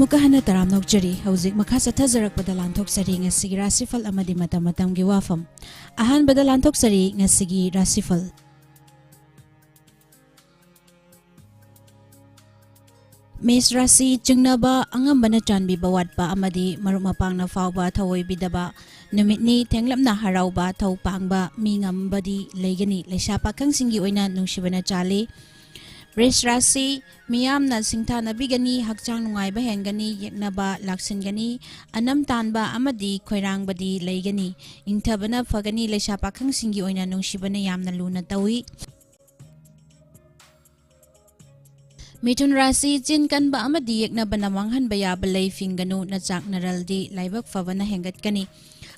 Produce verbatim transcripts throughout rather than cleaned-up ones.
ꯑꯃꯨꯛꯀ ꯍꯟꯅ ꯇꯔꯥꯝꯅ ꯑꯣꯛꯆꯔꯤ꯫ ꯍꯧꯖꯤꯛ ꯃꯈꯥ ꯆꯠꯊꯖꯔꯛꯄꯗ ꯂꯥꯟꯊꯣꯛꯆꯔꯤ ꯉꯁꯤꯒꯤ ꯔꯥꯁꯤꯐꯜ ꯑꯃꯗꯤ ꯃꯇꯝ ꯃꯇꯝꯒꯤ ꯋꯥꯐꯝ꯫ ꯑꯍꯥꯟꯕꯗ ꯂꯥꯟꯊꯣꯛꯆꯔꯤ ꯉꯁꯤꯒꯤ ꯔꯥꯁꯤꯐꯜ꯫ ꯃꯦꯁ ꯔꯥꯁꯤ ꯆꯤꯡꯅꯕ, ꯑꯉꯝꯕꯅ ꯆꯥꯟꯕꯤꯕ ꯋꯥꯠꯄ ꯑꯃꯗꯤ ꯃꯔꯨꯞ ꯃꯄꯥꯡꯅ ꯐꯥꯎꯕ ꯊꯧꯑꯣꯏꯕꯤꯗꯕ ꯅꯨꯃꯤꯠꯅꯤ꯫ ꯊꯦꯡꯂꯞꯅ ꯍꯔꯥꯎꯕ, ꯊꯧ ꯄꯥꯡꯕ, ꯃꯤ ꯉꯝꯕꯗꯤ ꯂꯩꯒꯅꯤ꯫ ꯂꯩꯁꯥ ꯄꯥꯈꯪꯁꯤꯡꯒꯤ ꯑꯣꯏꯅ ꯅꯨꯡꯁꯤꯕꯅ ꯆꯥꯜꯂꯤ꯫ ꯕ꯭ꯔꯤꯖ ꯔꯥꯁꯤ ꯃꯤꯌꯥꯝꯅ ꯁꯤꯡꯊꯥꯅꯕꯤꯒꯅꯤ, ꯍꯛꯆꯥꯡ ꯅꯨꯡꯉꯥꯏꯕ ꯍꯦꯟꯒꯅꯤ, ꯌꯦꯛꯅꯕ ꯂꯥꯛꯁꯤꯟꯒꯅꯤ, ꯑꯅꯝ ꯇꯥꯟꯕ ꯑꯃꯗꯤ ꯈꯣꯏꯔꯥꯡꯕꯗꯤ ꯂꯩꯒꯅꯤ꯫ ꯏꯪꯊꯕꯅ ꯐꯒꯅꯤ, ꯂꯩꯁꯥ ꯄꯥꯈꯪꯁꯤꯡꯒꯤ ꯑꯣꯏꯅ ꯅꯨꯡꯁꯤꯕꯅ ꯌꯥꯝꯅ ꯂꯨꯅ ꯇꯧꯏ꯫ ꯃꯤꯊꯨꯟ ꯔꯥꯁꯤ ꯆꯤꯟ ꯀꯟꯕ ꯑꯃꯗꯤ ꯌꯦꯛꯅꯕꯅ ꯃꯥꯡꯍꯟꯕ ꯌꯥꯕ ꯂꯩ꯫ ꯐꯤꯡꯒꯅꯨ, ꯅꯆꯥꯛ ꯅꯔꯜꯗꯤ ꯂꯥꯏꯕꯛ ꯐꯕꯅ ꯍꯦꯟꯒꯠꯀꯅꯤ꯫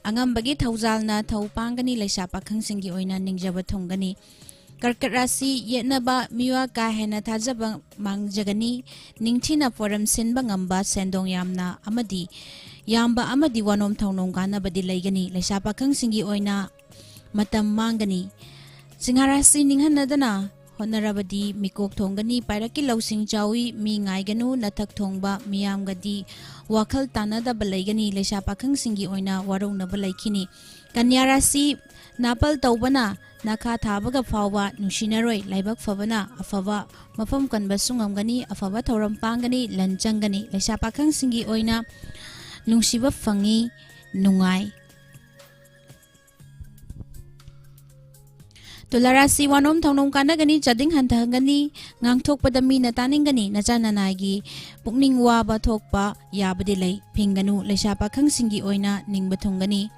ꯑꯉꯝꯕꯒꯤ ꯊꯧꯖꯥꯜꯅ ꯊꯧ ꯄꯥꯡꯒꯅꯤ, ꯂꯩꯁꯥ ꯄꯥꯈꯪꯁꯤꯡꯒꯤ ꯑꯣꯏꯅ ꯅꯤꯡꯖꯕ ꯊꯨꯡꯒꯅꯤ꯫ ꯀꯔꯀꯠ ꯔꯥꯁꯤ ꯌꯦꯠꯅꯕ ꯃꯤꯑꯣꯏ ꯀꯥ ꯍꯦꯟꯅ ꯊꯥꯖꯕ ꯃꯥꯡꯖꯒꯅꯤ꯫ ꯅꯤꯡꯊꯤꯅ ꯄꯣꯔꯝ ꯁꯤꯟꯕ ꯉꯝꯕ, ꯁꯦꯟꯗꯣꯡ ꯌꯥꯝꯅ ꯑꯃꯗꯤ ꯌꯥꯝꯕ ꯑꯃꯗꯤ ꯋꯥꯅꯣꯝ ꯊꯧꯅꯣꯝ ꯀꯥꯟꯅꯕꯗꯤ ꯂꯩꯒꯅꯤ꯫ ꯂꯩꯁꯥ ꯄꯥꯈꯪꯁꯤꯡꯒꯤ ꯑꯣꯏꯅ ꯃꯇꯝ ꯃꯥꯡꯒꯅꯤ꯫ ꯁꯤꯡꯍ ꯔꯥꯁꯤ ꯅꯤꯡꯍꯟꯅꯗꯅ ꯍꯣꯠꯅꯔꯕꯗꯤ ꯃꯤꯀꯣꯛ ꯊꯣꯡꯒꯅꯤ꯫ ꯄꯥꯏꯔꯛꯀꯤ ꯂꯧꯁꯤꯡ ꯆꯥꯎꯏ꯫ ꯃꯤ ꯉꯥꯏꯒꯅꯨ꯫ ꯅꯊꯛ ꯊꯣꯡꯕ ꯃꯤꯌꯥꯝꯒꯗꯤ ꯋꯥꯈꯜ ꯇꯥꯟꯅꯗꯕ ꯂꯩꯒꯅꯤ꯫ ꯂꯩꯁꯥ ꯄꯥꯈꯪꯁꯤꯡꯒꯤ ꯑꯣꯏꯅ ꯋꯥꯔꯧꯅꯕ ꯂꯩꯈꯤꯅꯤ꯫ ꯀꯟꯌꯥ ꯔꯥꯁꯤ ꯅꯥꯄꯜ ꯇꯧꯕꯅ ꯅꯥꯈꯥ ꯊꯥꯕꯒ ꯐꯥꯎꯕ ꯅꯨꯡꯁꯤꯅꯔꯣꯏ꯫ ꯂꯥꯏꯕꯛ ꯐꯕꯅ ꯑꯐꯕ ꯃꯐꯝ ꯀꯟꯕꯁꯨ ꯉꯝꯒꯅꯤ꯫ ꯑꯐꯕ ꯊꯧꯔꯝ ꯄꯥꯡꯒꯅꯤ꯫ ꯂꯟ ꯆꯪꯒꯅꯤ꯫ ꯂꯩꯁꯥ ꯄꯥꯈꯪꯁꯤꯡꯒꯤ ꯑꯣꯏꯅ ꯅꯨꯡꯁꯤꯕ ꯐꯪꯉꯤ꯫ ꯅꯨꯡꯉꯥꯏ꯫ ꯇꯨꯂꯥ ꯔꯥꯁꯤ ꯋꯥꯅꯣꯝ ꯊꯧꯅꯣꯝ ꯀꯥꯟꯅꯒꯅꯤ, ꯆꯥꯗꯤꯡ ꯍꯟꯊꯍꯟꯒꯅꯤ, ꯉꯥꯡꯊꯣꯛꯄꯗ ꯃꯤꯅ ꯇꯥꯅꯤꯡꯒꯅꯤ, ꯅꯆꯥ ꯅꯅꯥꯏꯒꯤ ꯄꯨꯛꯅꯤꯡ ꯋꯥꯕ ꯊꯣꯛꯄ ꯌꯥꯕꯗꯤ ꯂꯩ, ꯐꯤꯡꯒꯅꯨ, ꯂꯩꯁꯥ ꯄꯥꯈꯪꯁꯤꯡꯒꯤ ꯑꯣꯏꯅ ꯅꯤꯡꯕ ꯊꯨꯡꯒꯅꯤ꯫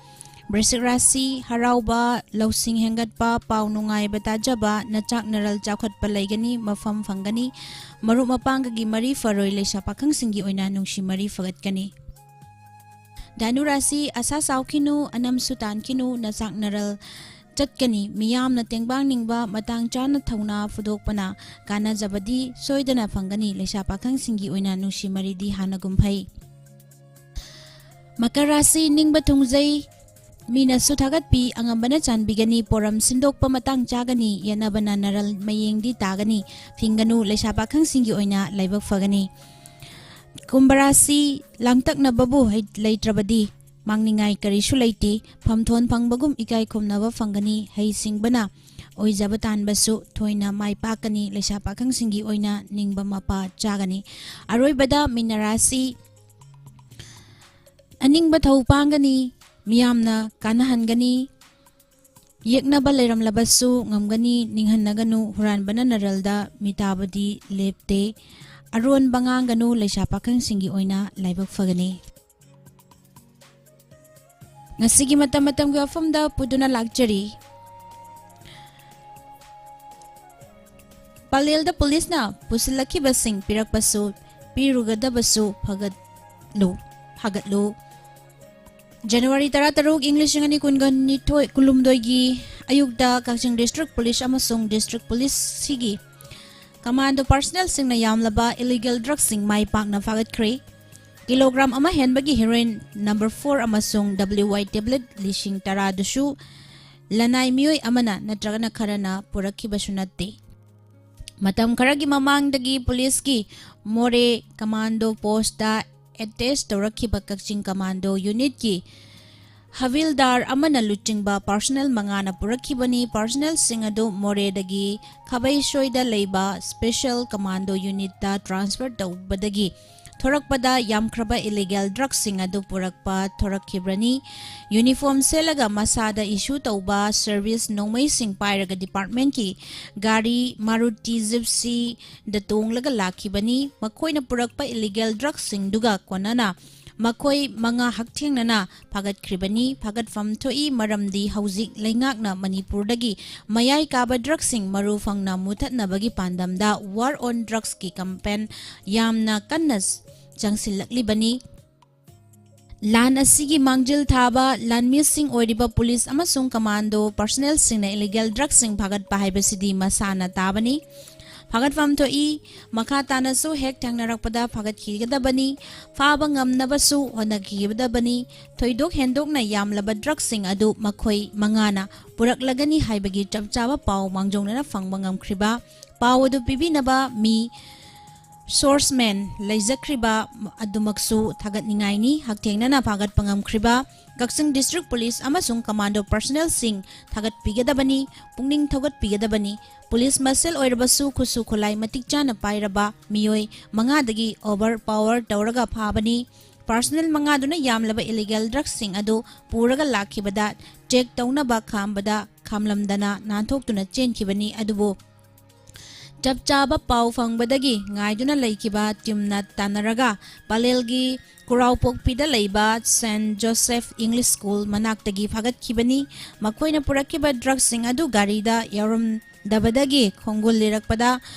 ꯕ꯭ꯔꯤꯁꯤꯛ ꯔꯥꯁꯤ ꯍꯔꯥꯎꯕ, ꯂꯧꯁꯤꯡ ꯍꯦꯟꯒꯠꯄ, ꯄꯥꯎ ꯅꯨꯡꯉꯥꯏꯕ ꯇꯥꯖꯕ, ꯅꯆꯥꯛ ꯅꯔꯜ ꯆꯥꯎꯈꯠꯄ ꯂꯩꯒꯅꯤ, ꯃꯐꯝ ꯐꯪꯒꯅꯤ, ꯃꯔꯨꯞ ꯃꯄꯥꯡꯒꯒꯤ ꯃꯔꯤ ꯐꯔꯣꯏ, ꯂꯩꯁꯥ ꯄꯥꯈꯪꯁꯤꯡꯒꯤ ꯑꯣꯏꯅ ꯅꯨꯡꯁꯤ ꯃꯔꯤ ꯐꯒꯠꯀꯅꯤ꯫ ꯙꯅꯨ ꯔꯥꯁꯤ ꯑꯁꯥ ꯆꯥꯎꯈꯤꯅꯨ, ꯑꯅꯝꯁꯨ ꯇꯥꯟꯈꯤꯅꯨ, ꯅꯆꯥꯛ ꯅꯔꯜ ꯆꯠꯀꯅꯤ꯫ ꯃꯤꯌꯥꯝꯅ ꯇꯦꯡꯕꯥꯡꯅꯤꯡꯕ ꯃꯇꯥꯡ ꯆꯥꯅ ꯊꯧꯅꯥ ꯐꯨꯗꯣꯛꯄꯅ ꯀꯥꯟꯅꯖꯕꯗꯤ ꯁꯣꯏꯗꯅ ꯐꯪꯒꯅꯤ꯫ ꯂꯩꯁꯥ ꯄꯥꯈꯪꯁꯤꯡꯒꯤ ꯑꯣꯏꯅ ꯅꯨꯡꯁꯤ ꯃꯔꯤꯗꯤ ꯍꯥꯟꯅꯒꯨꯝ ꯐꯩ꯫ ꯃꯀꯔ ꯔꯥꯁꯤ ꯅꯤꯡꯕ ꯊꯨꯡꯖꯩ, ꯃꯤꯅꯁꯨ ꯊꯥꯒꯠꯄꯤ, ꯑꯉꯝꯕꯅ ꯆꯥꯟꯕꯤꯒꯅꯤ꯫ ꯄꯣꯔꯝ ꯁꯤꯟꯗꯣꯛꯄ ꯃꯇꯥꯡ ꯆꯥꯒꯅꯤ꯫ ꯌꯦꯠꯅꯕꯅ ꯅꯔꯜ ꯃꯌꯦꯡꯗꯤ ꯇꯥꯒꯅꯤ꯫ ꯐꯤꯡꯒꯅꯨ, ꯂꯩꯁꯥ ꯄꯥꯈꯪꯁꯤꯡꯒꯤ ꯑꯣꯏꯅ ꯂꯥꯏꯕꯛ ꯐꯒꯅꯤ꯫ ꯀꯨꯝꯚ ꯔꯥꯁꯤ ꯂꯥꯡꯇꯛꯅꯕꯕꯨ ꯍꯩ-, ꯂꯩꯇ꯭ꯔꯕꯗꯤ ꯃꯥꯡꯅꯤꯡꯉꯥꯏ ꯀꯔꯤꯁꯨ ꯂꯩꯇꯦ꯫ ꯐꯝꯊꯣꯟ ꯐꯪꯕꯒꯨꯝ ꯏꯀꯥꯏ ꯈꯨꯝꯅꯕ ꯐꯪꯒꯅꯤ꯫ ꯍꯩꯁꯤꯡꯕꯅ ꯑꯣꯏꯖꯕ ꯇꯥꯟꯕꯁꯨ ꯊꯣꯏꯅ ꯃꯥꯏ ꯄꯥꯛꯀꯅꯤ꯫ ꯂꯩꯁꯥ ꯄꯥꯈꯪꯁꯤꯡꯒꯤ ꯑꯣꯏꯅ ꯅꯤꯡꯕ ꯃꯄꯥ ꯆꯥꯒꯅꯤ꯫ ꯑꯔꯣꯏꯕꯗ ꯃꯤꯅ ꯔꯥꯁꯤ ꯑꯅꯤꯡꯕ ꯊꯧ ꯄꯥꯡꯒꯅꯤ꯫ ꯃꯤꯌꯥꯝꯅ ꯀꯥꯟꯅꯍꯟꯒꯅꯤ꯫ ꯌꯦꯛꯅꯕ ꯂꯩꯔꯝꯂꯕꯁꯨ ꯉꯝꯒꯅꯤ꯫ ꯅꯤꯡꯍꯟꯅꯒꯅꯨ꯫ ꯍꯨꯔꯥꯟꯕꯅ ꯅꯔꯜꯗ ꯃꯤꯇꯥꯕꯗꯤ ꯂꯦꯞꯇꯦ꯫ ꯑꯔꯣꯟꯕ ꯉꯥꯡꯒꯅꯨ꯫ ꯂꯩꯁꯥ ꯄꯥꯈꯪꯁꯤꯡꯒꯤ ꯑꯣꯏꯅ ꯂꯥꯏꯕꯛ ꯐꯒꯅꯤ꯫ ꯉꯁꯤꯒꯤ ꯃꯇꯝ ꯃꯇꯝꯒꯤ ꯋꯥꯐꯝꯗ ꯄꯨꯗꯨꯅ ꯂꯥꯛꯆꯔꯤ꯫ ꯄꯂꯦꯜꯗ ꯄꯨꯂꯤꯁꯅ ꯄꯨꯁꯤꯜꯂꯛꯈꯤꯕꯁꯤꯡ ꯄꯤꯔꯛꯄꯁꯨ ꯄꯤꯔꯨꯒꯗꯕꯁꯨ ꯐꯒꯠꯂꯨ, ꯐꯒꯠꯂꯨ꯫ ꯖꯅꯋꯥꯔꯤ ꯇꯔꯥꯇꯔꯨꯛ, ꯏꯪ ꯂꯤꯁꯤꯡ ꯑꯅꯤ ꯀꯨꯟꯒ ꯅꯤꯊꯣꯏ, ꯀꯨꯟꯍꯨꯝꯗꯣꯏꯒꯤ ꯑꯌꯨꯛꯇ ꯀꯛꯆꯤꯡ ꯗꯤꯁꯇ꯭ꯔꯤꯛ ꯄꯨꯂꯤꯁ ꯑꯃꯁꯨꯡ ꯗꯤꯁꯇ꯭ꯔꯤꯛ ꯄꯨꯂꯤꯁꯁꯤꯒꯤ ꯀꯃꯥꯟꯗꯣ ꯄꯥꯔꯁꯅꯦꯜꯁꯤꯡꯅ ꯌꯥꯝꯂꯕ ꯏꯂꯤꯒꯦꯜ ꯗ꯭ꯔꯒꯁꯤꯡ ꯃꯥꯏ ꯄꯥꯛꯅ ꯐꯥꯒꯠꯈ꯭ꯔꯦ꯫ ꯀꯤꯂꯣꯒ꯭ꯔꯥꯝ ꯑꯃ ꯍꯦꯟꯕꯒꯤ ꯍꯦꯔꯣꯏꯟ ꯅꯝꯕꯔ ꯐꯣꯔ ꯑꯃꯁꯨꯡ ꯗꯕ꯭ꯂꯤꯎ ꯋꯥꯏ ꯇꯦꯕ꯭ꯂꯦꯠ ꯂꯤꯁꯤꯡ ꯇꯔꯥꯗꯨꯁꯨ ꯂꯅꯥꯏ ꯃꯤꯑꯣꯏ ꯑꯃꯅ ꯅꯠꯇ꯭ꯔꯒꯅ ꯈꯔꯅ ꯄꯨꯔꯛꯈꯤꯕꯁꯨ ꯅꯠꯇꯦ꯫ ꯃꯇꯝ ꯈꯔꯒꯤ ꯃꯃꯥꯡꯗꯒꯤ ꯄꯨꯂꯤꯁꯀꯤ ꯃꯣꯔꯦ ꯀꯃꯥꯟꯗꯣ ꯄꯣꯁꯇ ꯑꯦꯇꯦꯆ ꯇꯧꯔꯛꯈꯤꯕ ꯀꯛꯆꯤꯡ ꯀꯃꯥꯟꯗꯣ ꯌꯨꯅꯤꯠꯀꯤ ꯍꯕꯤꯜꯗꯥꯔ ꯑꯃꯅ ꯂꯨꯆꯤꯡꯕ ꯄꯥꯔꯁꯅꯦꯜ ꯃꯉꯥꯅ ꯄꯨꯔꯛꯈꯤꯕꯅꯤ꯫ ꯄꯥꯔꯁꯅꯦꯜꯁꯤꯡ ꯑꯗꯨ ꯃꯣꯔꯦꯗꯒꯤ ꯈꯥꯕꯩꯁꯣꯏꯗ ꯂꯩꯕ ꯁ꯭ꯄꯦꯁꯦꯜ ꯀꯃꯥꯟꯗꯣ ꯌꯨꯅꯤꯠꯇ ꯇ꯭ꯔꯥꯟꯁꯐꯔ ꯇꯧꯕꯗꯒꯤ ꯊꯣꯔꯛꯄꯗ ꯌꯥꯝꯈ꯭ꯔꯕ ꯏꯂꯤꯒꯦꯜ ꯗ꯭ꯔꯒꯁꯤꯡ ꯑꯗꯨ ꯄꯨꯔꯛꯄ ꯊꯣꯔꯛꯈꯤꯕꯅꯤ꯫ ꯌꯨꯅꯤꯐꯣꯔꯝ ꯁꯦꯠꯂꯒ ꯃꯁꯥꯗ ꯏꯁꯨ ꯇꯧꯕ ꯁꯔꯚꯤꯁ ꯅꯣꯡꯃꯩꯁꯤꯡ ꯄꯥꯏꯔꯒ ꯗꯤꯄꯥꯔꯠꯃꯦꯟꯠꯀꯤ ꯒꯥꯔꯤ ꯃꯥꯔꯨꯇꯤ ꯖꯤꯞꯁꯤꯗ ꯇꯣꯡꯂꯒ ꯂꯥꯛꯈꯤꯕꯅꯤ꯫ ꯃꯈꯣꯏꯅ ꯄꯨꯔꯛꯄ ꯏꯂꯤꯒꯦꯜ ꯗ꯭ꯔꯒꯁꯤꯡꯗꯨꯒ ꯀꯣꯟꯅꯅ ꯃꯈꯣꯏ ꯃꯉꯥ ꯍꯛꯊꯦꯡꯅꯅ ꯐꯥꯒꯠꯈ꯭ꯔꯤꯕꯅꯤ꯫ ꯐꯥꯒꯠꯐꯝ ꯊꯣꯛꯏ, ꯃꯔꯝꯗꯤ ꯍꯧꯖꯤꯛ ꯂꯩꯉꯥꯛꯅ ꯃꯅꯤꯄꯨꯔꯗꯒꯤ ꯃꯌꯥꯏ ꯀꯥꯕ ꯗ꯭ꯔꯒꯁꯤꯡ ꯃꯔꯨ ꯐꯪꯅ ꯃꯨꯊꯠꯅꯕꯒꯤ ꯄꯥꯟꯗꯝꯗ ꯋꯥꯔ ꯑꯣꯟ ꯗ꯭ꯔꯒꯁꯀꯤ ꯀꯦꯝꯄꯦꯟ ꯌꯥꯝꯅ ꯀꯟꯅ ꯆꯪꯁꯤꯜꯂꯛꯂꯤꯕꯅꯤ꯫ ꯂꯥꯟ ꯑꯁꯤꯒꯤ ꯃꯥꯡꯖꯤꯜ ꯊꯥꯕ ꯂꯥꯟꯃꯤꯁꯤꯡ ꯑꯣꯏꯔꯤꯕ ꯄꯨꯂꯤꯁ ꯑꯃꯁꯨꯡ ꯀꯃꯥꯟꯗꯣ ꯄꯥꯔꯁꯅꯦꯜꯁꯤꯡꯅ ꯏꯂꯤꯒꯦꯜ ꯗ꯭ꯔꯒꯁꯤꯡ ꯐꯥꯒꯠꯄ ꯍꯥꯏꯕꯁꯤꯗꯤ ꯃꯁꯥꯅ ꯇꯥꯕꯅꯤ꯫ ꯐꯥꯒꯠꯐꯝ ꯊꯣꯛꯏ, ꯃꯈꯥ ꯇꯥꯅꯁꯨ ꯍꯦꯛ ꯊꯦꯡꯅꯔꯛꯄꯗ ꯐꯥꯒꯠꯈꯤꯒꯗꯕꯅꯤ, ꯐꯥꯕ ꯉꯝꯅꯕꯁꯨ ꯍꯣꯠꯅꯈꯤꯒꯗꯕꯅꯤ꯫ ꯊꯣꯏꯗꯣꯛ ꯍꯦꯟꯗꯣꯛꯅ ꯌꯥꯝꯂꯕ ꯗ꯭ꯔꯒꯁꯤꯡ ꯑꯗꯨ ꯃꯈꯣꯏ ꯃꯉꯥꯅ ꯄꯨꯔꯛꯂꯒꯅꯤ ꯍꯥꯏꯕꯒꯤ ꯆꯞ ꯆꯥꯕ ꯄꯥꯎ ꯃꯥꯡꯖꯧꯅꯅ ꯐꯪꯕ ꯉꯝꯈ꯭ꯔꯤꯕ ꯄꯥꯎ ꯑꯗꯨ ꯄꯤꯕꯤꯅꯕ ꯃꯤ ꯁꯣꯔꯁꯃꯦꯟ ꯂꯩꯖꯈ꯭ꯔꯤꯕ ꯑꯗꯨꯃꯛꯁꯨ ꯊꯥꯒꯠꯅꯤꯡꯉꯥꯏꯅꯤ꯫ ꯍꯛꯊꯦꯡꯅꯅ ꯐꯥꯒꯠꯄ ꯉꯝꯈ꯭ꯔꯤꯕ ꯀꯛꯆꯤꯡ ꯗꯤꯁꯇ꯭ꯔꯤꯛ ꯄꯨꯂꯤꯁ ꯑꯃꯁꯨꯡ ꯀꯃꯥꯟꯗꯣ ꯄꯔꯁꯅꯦꯜꯁꯤꯡ ꯊꯥꯒꯠꯄꯤꯒꯗꯕꯅꯤ, ꯄꯨꯛꯅꯤꯡ ꯊꯧꯒꯠꯄꯤꯒꯗꯕꯅꯤ꯫ ꯄꯨꯂꯤꯁ ꯃꯁꯦꯜ ꯑꯣꯏꯔꯕꯁꯨ ꯈꯨꯠꯁꯨ ꯈꯨꯠꯂꯥꯏ ꯃꯇꯤꯛ ꯆꯥꯅ ꯄꯥꯏꯔꯕ ꯃꯤꯑꯣꯏ ꯃꯉꯥꯗꯒꯤ ꯑꯣꯚꯔ ꯄꯥꯋꯔ ꯇꯧꯔꯒ ꯐꯥꯕꯅꯤ꯫ ꯄꯔꯁꯅꯦꯜ ꯃꯉꯥꯗꯨꯅ ꯌꯥꯝꯂꯕ ꯏꯂꯤꯒꯦꯜ ꯗ꯭ꯔꯒꯁꯤꯡ ꯑꯗꯨ ꯄꯨꯔꯒ ꯂꯥꯛꯈꯤꯕꯗ ꯆꯦꯛ ꯇꯧꯅꯕ ꯈꯥꯝꯕꯗ ꯈꯥꯝꯂꯝꯗꯅ ꯅꯥꯟꯊꯣꯛꯇꯨꯅ ꯆꯦꯟꯈꯤꯕꯅꯤ꯫ ꯑꯗꯨꯕꯨ ꯆꯞ ꯆꯥꯕ ꯄꯥꯎ ꯐꯪꯕꯗꯒꯤ ꯉꯥꯏꯗꯨꯅ ꯂꯩꯈꯤꯕ ꯇꯤꯝꯅ ꯇꯥꯟꯅꯔꯒ ꯄꯂꯦꯜꯒꯤ ꯀꯨꯔꯥꯎꯄꯣꯛꯄꯤꯗ ꯂꯩꯕ ꯁꯦꯟ ꯖꯣꯁꯦꯐ ꯏꯪꯂꯤꯁ ꯁ꯭ꯀꯨꯜ ꯃꯅꯥꯛꯇꯒꯤ ꯐꯥꯒꯠꯈꯤꯕꯅꯤ꯫ ꯃꯈꯣꯏꯅ ꯄꯨꯔꯛꯈꯤꯕ ꯗ꯭ꯔꯒꯁꯤꯡ ꯑꯗꯨ ꯒꯥꯔꯤꯗ ꯌꯥꯎꯔꯝꯗꯕꯗꯒꯤ ꯈꯣꯡꯒꯨꯜ ꯂꯤꯔꯛꯄꯗ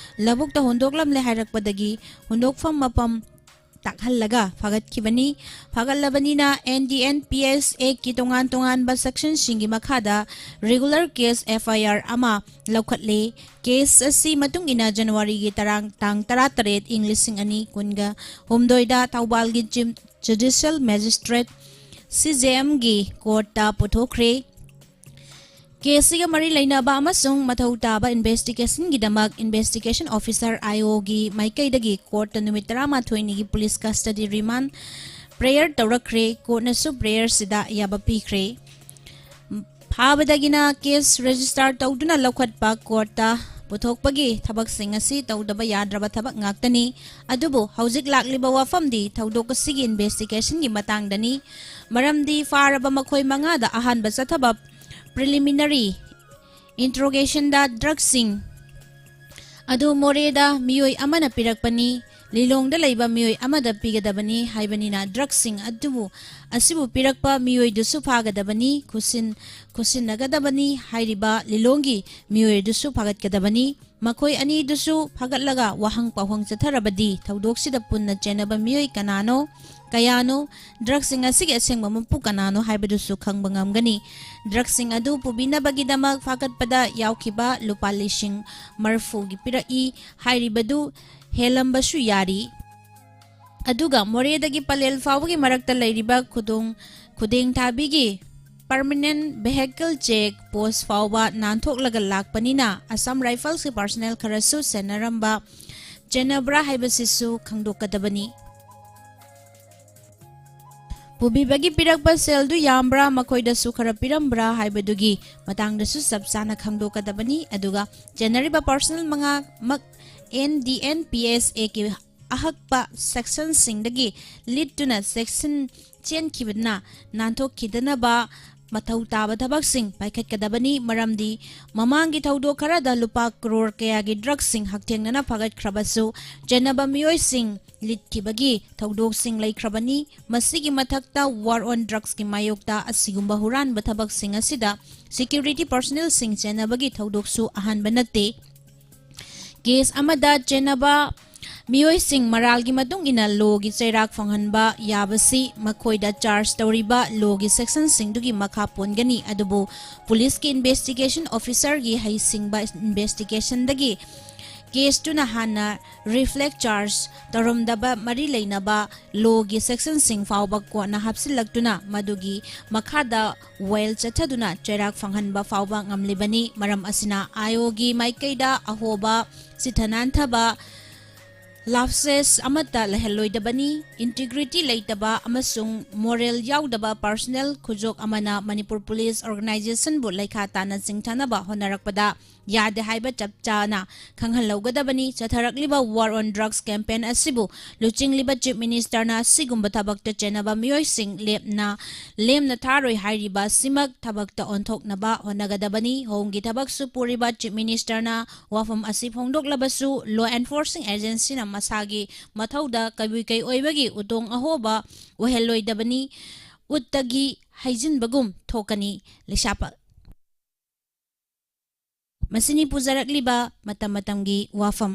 ꯂꯧꯕꯨꯛꯇ ꯍꯨꯟꯗꯣꯛꯂꯝꯂꯦ ꯍꯥꯏꯔꯛꯄꯗꯒꯤ ꯍꯨꯟꯗꯣꯛꯐꯝ ꯃꯐꯝ ꯇꯥꯛꯍꯜꯂꯒ ꯐꯥꯒꯠꯈꯤꯕꯅꯤ꯫ ꯐꯥꯒꯠꯂꯕꯅꯤꯅ ꯑꯦꯟ ꯗꯤ ꯑꯦꯟ ꯄꯤ ꯑꯦꯁ ꯑꯦꯛꯀꯤ ꯇꯣꯉꯥꯟ ꯇꯣꯉꯥꯟꯕ ꯁꯦꯛꯁꯟꯁꯤꯡꯒꯤ ꯃꯈꯥꯗ ꯔꯤꯒꯨꯂꯔ ꯀꯦꯁ ꯑꯦꯐ ꯑꯥꯏ ꯑꯥꯔ ꯑꯃ ꯂꯧꯈꯠꯂꯤ꯫ ꯀꯦꯁ ꯑꯁꯤ ꯃꯇꯨꯡ ꯏꯟꯅ ꯖꯅꯋꯥꯔꯤꯒꯤ ꯇꯔꯥꯡ-, ꯇꯥꯡ ꯇꯔꯥꯇꯔꯦꯠ ꯏꯪ ꯂꯤꯁꯤꯡ ꯑꯅꯤ ꯀꯨꯟꯒ ꯍꯨꯝꯗꯣꯏꯗ ꯊꯧꯕꯥꯜꯒꯤ ꯆꯤꯐ ꯖꯨꯗꯤꯁꯤꯌꯦꯜ ꯃꯦꯖꯤꯁꯇ꯭ꯔꯦꯠ, ꯁꯤ ꯖꯦ ꯑꯦꯝꯒꯤ ꯀꯣꯔꯠꯇ ꯄꯨꯊꯣꯛꯈ꯭ꯔꯦ꯫ ꯀꯦꯁꯁꯤꯒ ꯃꯔꯤ ꯂꯩꯅꯕ ꯑꯃꯁꯨꯡ ꯃꯊꯧ ꯇꯥꯕ ꯏꯟꯚꯦꯁꯇꯤꯒꯦꯁꯟꯒꯤꯗꯃꯛ ꯏꯟꯚꯦꯁꯇꯤꯒꯦꯁꯟ ꯑꯣꯐꯤꯁꯥꯔ, ꯑꯥꯏ ꯑꯣꯒꯤ ꯃꯥꯏꯀꯩꯗꯒꯤ ꯀꯣꯔꯠꯇ ꯅꯨꯃꯤꯠ ꯇꯔꯥꯃꯥꯊꯣꯏꯅꯤꯒꯤ ꯄꯨꯂꯤꯁ ꯀꯁꯇꯗꯤ ꯔꯤꯃꯥꯟ ꯄ꯭ꯔꯦꯌꯔ ꯇꯧꯔꯛꯈ꯭ꯔꯦ꯫ ꯀꯣꯔꯠꯅꯁꯨ ꯄ꯭ꯔꯦꯌꯔꯁꯤꯗ ꯑꯌꯥꯕ ꯄꯤꯈ꯭ꯔꯦ꯫ ꯐꯥꯕꯗꯒꯤꯅ ꯀꯦꯁ ꯔꯦꯖꯤꯁꯇꯥꯔ ꯇꯧꯗꯨꯅ ꯂꯧꯈꯠꯄ, ꯀꯣꯔꯠꯇ ꯄꯨꯊꯣꯛꯄꯒꯤ ꯊꯕꯛꯁꯤꯡ ꯑꯁꯤ ꯇꯧꯗꯕ ꯌꯥꯗ꯭ꯔꯕ ꯊꯕꯛ ꯉꯥꯛꯇꯅꯤ꯫ ꯑꯗꯨꯕꯨ ꯍꯧꯖꯤꯛ ꯂꯥꯛꯂꯤꯕ ꯋꯥꯐꯝꯗꯤ ꯊꯧꯗꯣꯛ ꯑꯁꯤꯒꯤ ꯏꯟꯚꯦꯁꯇꯤꯒꯦꯁꯟꯒꯤ ꯃꯇꯥꯡꯗꯅꯤ꯫ ꯃꯔꯝꯗꯤ ꯐꯥꯔꯕ ꯃꯈꯣꯏ ꯃꯉꯥꯗ ꯑꯍꯥꯟꯕ ꯆꯠꯊꯕ ꯄ꯭ꯔꯤꯂꯤꯃꯤꯅꯔꯤ ꯏꯟꯇ꯭ꯔꯣꯒꯦꯁꯟꯗ ꯗ꯭ꯔꯒꯁꯤꯡ ꯑꯗꯨ ꯃꯣꯔꯦꯗ ꯃꯤꯑꯣꯏ ꯑꯃꯅ ꯄꯤꯔꯛꯄꯅꯤ, ꯂꯤꯂꯣꯡꯗ ꯂꯩꯕ ꯃꯤꯑꯣꯏ ꯑꯃꯗ ꯄꯤꯒꯗꯕꯅꯤ ꯍꯥꯏꯕꯅꯤꯅ, ꯗ꯭ꯔꯒꯁꯤꯡ ꯑꯗꯨꯕꯨ, ꯑꯁꯤꯕꯨ ꯄꯤꯔꯛꯄ ꯃꯤꯑꯣꯏꯗꯨꯁꯨ ꯐꯥꯒꯗꯕꯅꯤ, ꯈꯨꯠꯁꯤꯟ-, ꯈꯨꯠꯁꯤꯟꯅꯒꯗꯕꯅꯤ ꯍꯥꯏꯔꯤꯕ ꯂꯤꯂꯣꯡꯒꯤ ꯃꯤꯑꯣꯏ ꯑꯗꯨꯁꯨ ꯐꯥꯒꯠꯀꯗꯕꯅꯤ꯫ ꯃꯈꯣꯏ ꯑꯅꯤꯗꯨꯁꯨ ꯐꯥꯒꯠꯂꯒ ꯋꯥꯍꯪ ꯄꯥꯎꯍꯪ ꯆꯠꯊꯔꯕꯗꯤ ꯊꯧꯗꯣꯛꯁꯤꯗ ꯄꯨꯟꯅ ꯆꯦꯟꯅꯕ ꯃꯤꯑꯣꯏ ꯀꯅꯥꯅꯣ, ꯀꯌꯥꯅꯣ, ꯗ꯭ꯔꯒꯁꯤꯡ ꯑꯁꯤꯒꯤ ꯑꯁꯦꯡꯕ ꯃꯄꯨ ꯀꯅꯥꯅꯣ ꯍꯥꯏꯕꯗꯨꯁꯨ ꯈꯪꯕ ꯉꯝꯒꯅꯤ꯫ ꯗ꯭ꯔꯒꯁꯤꯡ ꯑꯗꯨ ꯄꯨꯕꯤꯅꯕꯒꯤꯗꯃꯛ ꯐꯥꯒꯠꯄꯗ ꯌꯥꯎꯈꯤꯕ ꯂꯨꯄꯥ ꯂꯤꯁꯤꯡ ꯃꯔꯤꯐꯨꯒꯤ ꯄꯤꯔꯛꯏ ꯍꯥꯏꯔꯤꯕꯗꯨ ꯍꯦꯜꯂꯝꯕꯁꯨ ꯌꯥꯔꯤ꯫ ꯑꯗꯨꯒ ꯃꯣꯔꯦꯗꯒꯤ ꯄꯂꯦꯜ ꯐꯥꯎꯕꯒꯤ ꯃꯔꯛꯇ ꯂꯩꯔꯤꯕ ꯈꯨꯗꯣꯡ-, ꯈꯨꯗꯦꯡ ꯊꯥꯕꯤꯒꯤ ꯄꯔꯃꯅꯦꯟ ꯚꯦꯍꯤꯀꯜ ꯆꯦꯛ ꯄꯣꯁ ꯐꯥꯎꯕ ꯅꯥꯟꯊꯣꯛꯂꯒ ꯂꯥꯛꯄꯅꯤꯅ, ꯑꯁꯥꯝ ꯔꯥꯏꯐꯜꯁꯀꯤ ꯄꯥꯔꯁꯅꯦꯜ ꯈꯔꯁꯨ ꯁꯦꯟꯅꯔꯝꯕ ꯆꯦꯟꯅꯕ꯭ꯔꯥ ꯍꯥꯏꯕꯁꯤꯁꯨ ꯈꯪꯗꯣꯛꯀꯗꯕꯅꯤ꯫ ꯄꯨꯕꯤꯕꯒꯤ ꯄꯤꯔꯛꯄ ꯁꯦꯜꯗꯨ ꯌꯥꯝꯕ꯭ꯔꯥ, ꯃꯈꯣꯏꯗꯁꯨ ꯈꯔ ꯄꯤꯔꯝꯕ꯭ꯔꯥ ꯍꯥꯏꯕꯗꯨꯒꯤ ꯃꯇꯥꯡꯗꯁꯨ ꯆꯞ ꯆꯥꯅ ꯈꯪꯗꯣꯛꯀꯗꯕꯅꯤ꯫ ꯑꯗꯨꯒ ꯆꯦꯟꯅꯔꯤꯕ ꯄꯥꯔꯁꯅꯦꯜ ꯃꯉꯥꯃꯛ N D N P S ꯑꯦꯒꯤ ꯑꯍꯛꯄ ꯁꯦꯛꯁꯟꯁꯤꯡꯗꯒꯤ ꯂꯤꯠꯇꯨꯅ ꯆꯦꯛꯁꯤꯟ ꯆꯦꯟꯈꯤꯕꯅ ꯅꯥꯟꯊꯣꯛꯈꯤꯗꯅꯕ ꯃꯊꯧ ꯇꯥꯕ ꯊꯕꯛꯁꯤꯡ ꯄꯥꯏꯈꯠꯀꯗꯕꯅꯤ꯫ ꯃꯔꯝꯗꯤ ꯃꯃꯥꯡꯒꯤ ꯊꯧꯗꯣꯛ ꯈꯔꯗ ꯂꯨꯄꯥ ꯀ꯭ꯔꯣꯔ ꯀꯌꯥꯒꯤ ꯗ꯭ꯔꯒꯁꯤꯡ ꯍꯛꯊꯦꯡꯅꯅ ꯐꯥꯒꯠꯈ꯭ꯔꯕꯁꯨ, ꯆꯦꯟꯅꯕ ꯃꯤꯑꯣꯏꯁꯤꯡ ꯂꯤꯠꯈꯤꯕꯒꯤ ꯊꯧꯗꯣꯛꯁꯤꯡ ꯂꯩꯈ꯭ꯔꯕꯅꯤ꯫ ꯃꯁꯤꯒꯤ ꯃꯊꯛꯇ, ꯋꯥꯔ ꯑꯣꯟ ꯗ꯭ꯔꯒꯁꯀꯤ ꯃꯥꯌꯣꯛꯇ ꯑꯁꯤꯒꯨꯝꯕ ꯍꯨꯔꯥꯟꯕ ꯊꯕꯛꯁꯤꯡ ꯑꯁꯤꯗ ꯁꯦꯀ꯭ꯌꯨꯔꯤꯇꯤ ꯄꯔꯁꯅꯦꯜꯁꯤꯡ ꯆꯦꯟꯅꯕꯒꯤ ꯊꯧꯗꯣꯛꯁꯨ ꯑꯍꯥꯟꯕ ꯅꯠꯇꯦ꯫ ꯀꯦꯁ ꯑꯃꯗ ꯆꯦꯟꯅꯕ ꯃꯤꯑꯣꯏꯁꯤꯡ ꯃꯔꯥꯜꯒꯤ ꯃꯇꯨꯡ ꯏꯟꯅ ꯂꯣꯒꯤ ꯆꯩꯔꯥꯛ ꯐꯪꯍꯟꯕ ꯌꯥꯕꯁꯤ ꯃꯈꯣꯏꯗ ꯆꯥꯔꯖ ꯇꯧꯔꯤꯕ ꯂꯣꯒꯤ ꯁꯦꯛꯁꯟꯁꯤꯡꯗꯨꯒꯤ ꯃꯈꯥ ꯄꯣꯟꯒꯅꯤ꯫ ꯑꯗꯨꯕꯨ ꯄꯨꯂꯤꯁꯀꯤ ꯏꯟꯚꯦꯁꯇꯤꯒꯦꯁꯟ ꯑꯣꯐꯤꯁꯔꯒꯤ ꯍꯩꯁꯤꯡꯕ ꯏꯟꯚꯦꯁꯇꯤꯒꯦꯁꯟꯗꯒꯤ ꯀꯦꯁꯇꯨꯅ ꯍꯥꯟꯅ ꯔꯤꯐ꯭ꯂꯦꯛ ꯆꯥꯔꯖ ꯇꯧꯔꯝꯗꯕ ꯃꯔꯤ ꯂꯩꯅꯕ ꯂꯣꯒꯤ ꯁꯦꯛꯁꯟꯁꯤꯡ ꯐꯥꯎꯕ ꯀꯣꯟꯅ ꯍꯥꯞꯆꯤꯜꯂꯛꯇꯨꯅ ꯃꯗꯨꯒꯤ ꯃꯈꯥꯗ ꯋꯥꯌꯦꯜ ꯆꯠꯊꯗꯨꯅ ꯆꯩꯔꯥꯛ ꯐꯪꯍꯟꯕ ꯐꯥꯎꯕ ꯉꯝꯂꯤꯕꯅꯤ꯫ ꯃꯔꯝ ꯑꯁꯤꯅ ꯑꯥꯏ ꯑꯣꯒꯤ ꯃꯥꯏꯀꯩꯗ ꯑꯍꯣꯕ, ꯆꯤꯊ ꯅꯥꯟꯊꯕ, ꯂꯥꯞꯁꯦꯁ ꯑꯃꯠꯇ ꯂꯩꯍꯜꯂꯣꯏꯗꯕꯅꯤ꯫ ꯏꯟꯇꯤꯒ꯭ꯔꯤꯇꯤ ꯂꯩꯇꯕ ꯑꯃꯁꯨꯡ ꯃꯣꯔꯦꯜ ꯌꯥꯎꯗꯕ ꯄꯥꯔꯁꯅꯦꯜ ꯈꯨꯖꯣꯛ ꯑꯃꯅ ꯃꯅꯤꯄꯨꯔ ꯄꯨꯂꯤꯁ ꯑꯣꯔꯒꯅꯥꯏꯖꯦꯁꯟꯕꯨ ꯂꯩꯈꯥ ꯇꯥꯅ ꯆꯤꯡꯊꯅꯕ ꯍꯣꯠꯅꯔꯛꯄꯗ ꯌꯥꯗꯦ ꯍꯥꯏꯕ ꯆꯞ ꯆꯥꯅ ꯈꯪꯍꯜꯍꯧꯒꯗꯕꯅꯤ꯫ ꯆꯠꯊꯔꯛꯂꯤꯕ ꯋꯥꯔ ꯑꯣꯟ ꯗ꯭ꯔꯒꯁ ꯀꯦꯝꯄꯦꯟ ꯑꯁꯤꯕꯨ ꯂꯨꯆꯤꯡꯂꯤꯕ ꯆꯤꯐ ꯃꯤꯅꯤꯁꯇꯔꯅ ꯑꯁꯤꯒꯨꯝꯕ ꯊꯕꯛꯇ ꯆꯦꯟꯅꯕ ꯃꯤꯑꯣꯏꯁꯤꯡ ꯂꯦꯞꯅ, ꯂꯦꯝꯅ ꯊꯥꯔꯣꯏ ꯍꯥꯏꯔꯤꯕ ꯑꯁꯤꯃꯛ ꯊꯕꯛꯇ ꯑꯣꯟꯊꯣꯛꯅꯕ ꯍꯣꯠꯅꯒꯗꯕꯅꯤ꯫ ꯍꯣꯝꯒꯤ ꯊꯕꯛꯁꯨ ꯄꯨꯔꯤꯕ ꯆꯤꯐ ꯃꯤꯅꯤꯁꯇꯔꯅ ꯋꯥꯐꯝ ꯑꯁꯤ ꯐꯣꯡꯗꯣꯛꯂꯕꯁꯨ, ꯂꯣ ꯑꯦꯟꯐꯣꯔꯁꯤꯡ ꯑꯦꯖꯦꯟꯁꯤꯅ ꯃꯁꯥꯒꯤ ꯃꯊꯧꯗ ꯀꯩꯕꯨ ꯀꯩ ꯑꯣꯏꯕꯒꯤ ꯎꯇꯣꯡ ꯑꯍꯣꯕ ꯑꯣꯏꯍꯜꯂꯣꯏꯗꯕꯅꯤ꯫ ꯎꯠꯇꯒꯤ ꯍꯩꯖꯤꯟꯕꯒꯨꯝ ꯊꯣꯛꯀꯅꯤ꯫ ꯂꯩꯁꯥꯄ-, ꯃꯁꯤꯅꯤ ꯄꯨꯖꯔꯛꯂꯤꯕ ꯃꯇꯝ ꯃꯇꯝꯒꯤ ꯋꯥꯐꯝ꯫